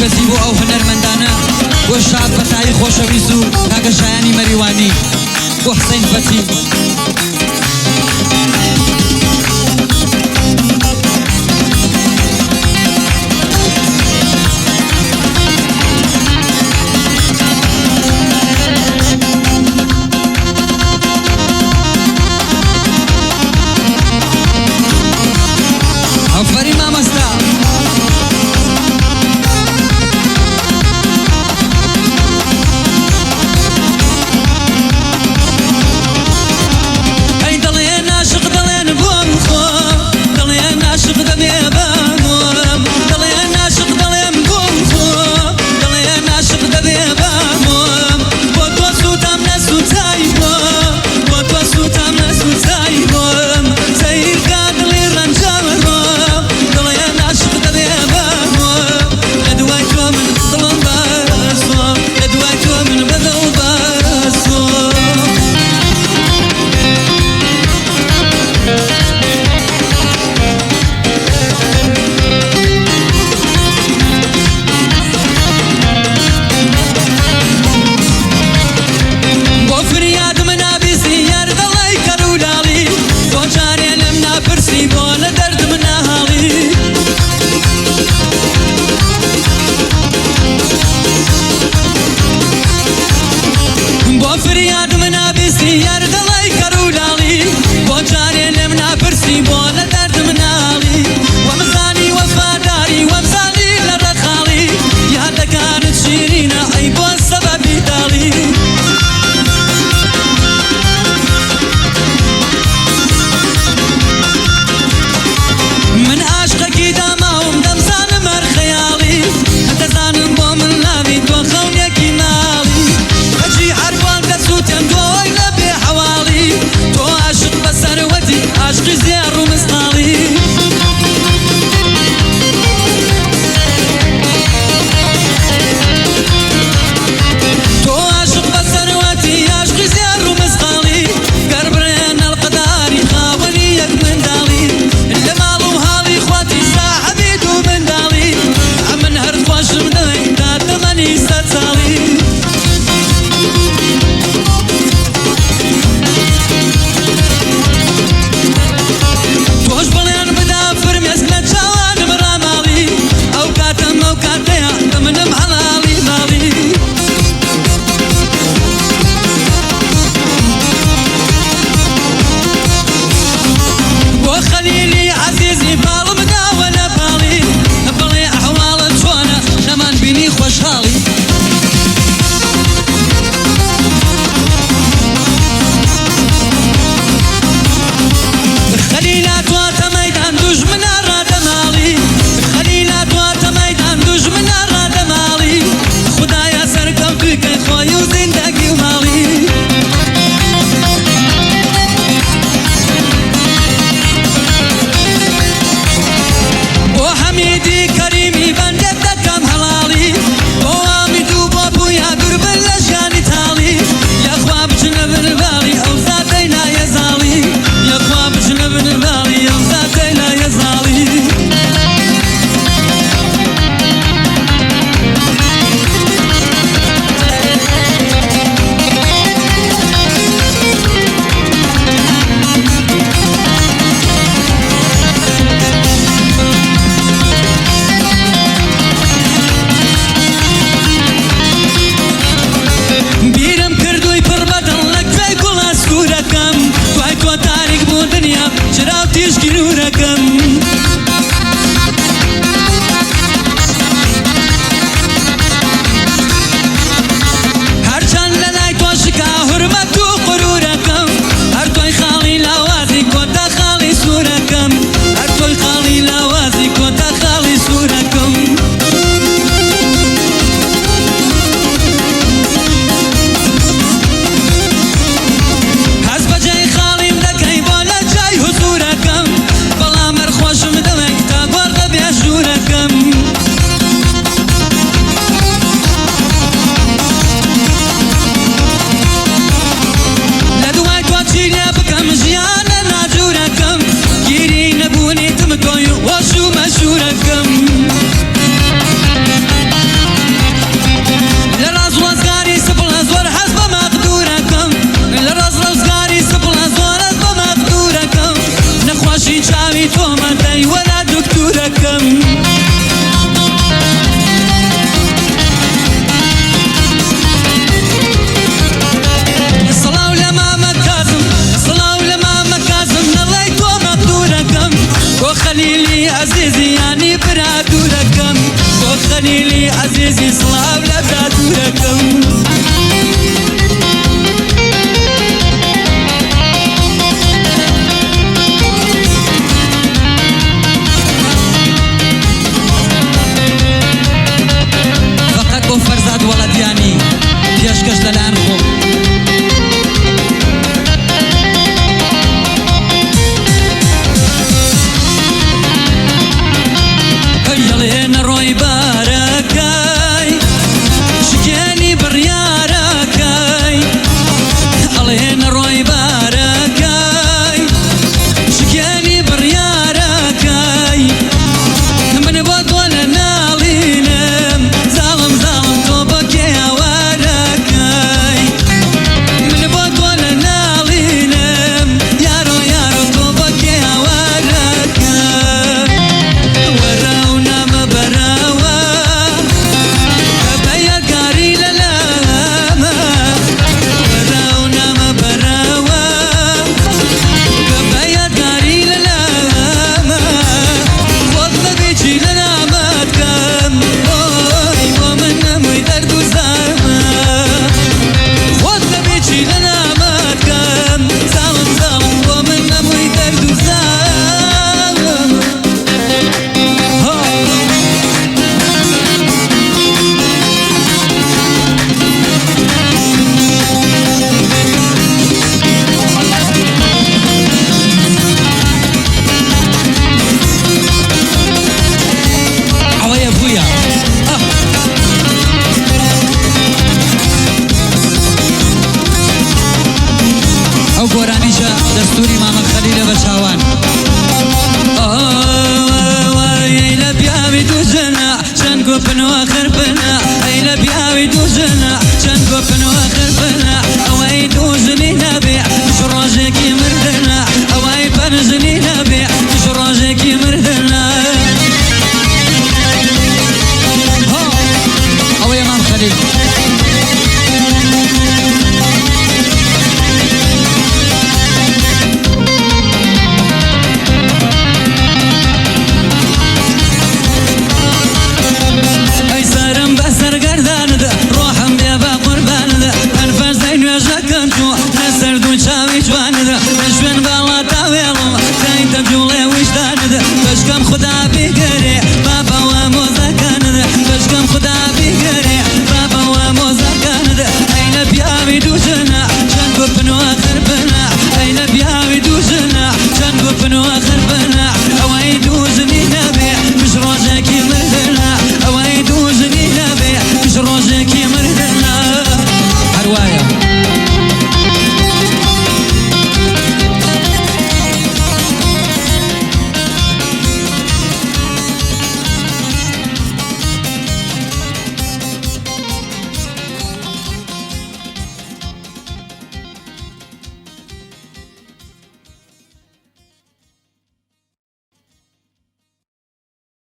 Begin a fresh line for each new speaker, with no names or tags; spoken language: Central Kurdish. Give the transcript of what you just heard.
تایبەتی بۆ ئەو هونەرمەندانە، بۆ شاد فەتایی خۆشەویست و کاکە شایانی مەریوانی، بۆ حسین فەتی. ئافەرین مامۆستا. بۆ خەلیلی ئەزیزی یانی برا دوورەکەم بۆ خەلیلی ئەزیزی سڵاو لە برا دوورەکەم. فقط بۆ فەرزاد وەڵەدیانی پێشکەش لەلایەن خۆم. هەیەڵێ نەڕۆی بارەکەی شکێنی بڕیارەکەی ئەڵێ نەڕۆی بارەکەی شکێنی بڕیارەکەی من بۆ تۆ لە ناڵینم زاڵم زاڵم تۆ بۆ کێ ئاوارەکەی من بۆ تۆ لە ناڵینم یارۆ یارۆ تۆ بۆ کێ ئاوارەکەی وەرە و نامە بەرەوە بە یادگاری لە لامە وەرە و نامە بەرەوە بە یادگاری لە لامە خۆت لە بێچی لە نامەت کەم ئۆی بۆ من نەمووی دەرد و زامە خۆت لە بێچی لە نامەت کەم زاڵم زاڵم بۆ من نەمووی دەرد و زامە. ها. ئەوەیە بوویە. ئەو گۆرانیشە دەستوری مامە خەلیلە بە چاوان. ئەی لە پیاوی دوو ژنە چەند گۆپن و خرپنە ئەی لە پیاوی دوو ژنە چەند گۆپن و خرپنە ئەوەی دوو ژنی نەبێ توش ڕۆژێکی مردنە ئەوەی پەنژنی نەبێ توش ڕۆژێکی مردنە. ئەوەیە مام خەلیل. ئەی سەرم بەسەر گەردانت ڕۆحم بێ بە قوربانت ئەنفەرزەی نوێژەکەم تۆ لەسەر دوو چاوی جوانت لە شوێن باڵا تاوێڵم دایتە جوڵێ ویژدانت بەشکەم خودا بیگەرێ.